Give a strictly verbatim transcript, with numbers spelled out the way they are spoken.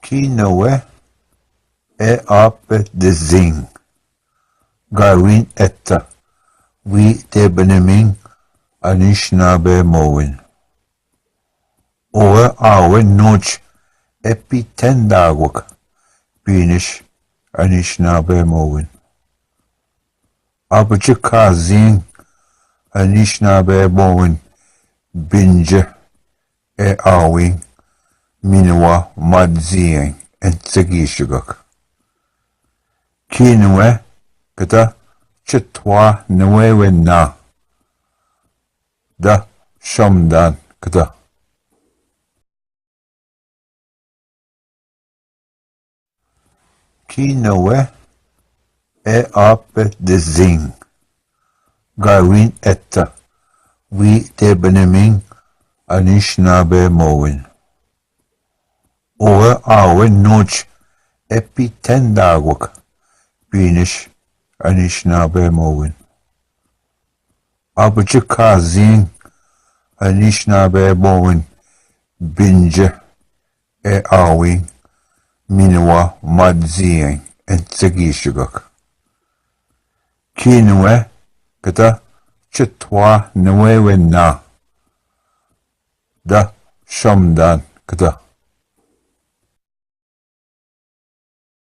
Kinowe e ape de zing, Gawin etta, wi de beneming Anishinaabe mowin. Owe awe noch e piten dagwak, Binish Anishinaabe mowin. Abuchi kazing Anishinaabe mowin, Binje e awing, Minwa madzing en tsegishigak. Kinowe kata chitwa nwewe na, da shamdan kata. Kinowe e ape de zing, Gawin etta, wi de beneming Anishinaabe mowin. Owe awe noch e piten dagwak, Binish Anishinaabe mowin. Abuchi kazing Anishinaabe mowin, Binje e awing, Minwa madzing en tsegishigak. Kinowe kata chitwa nwewe na, da shamdan kata.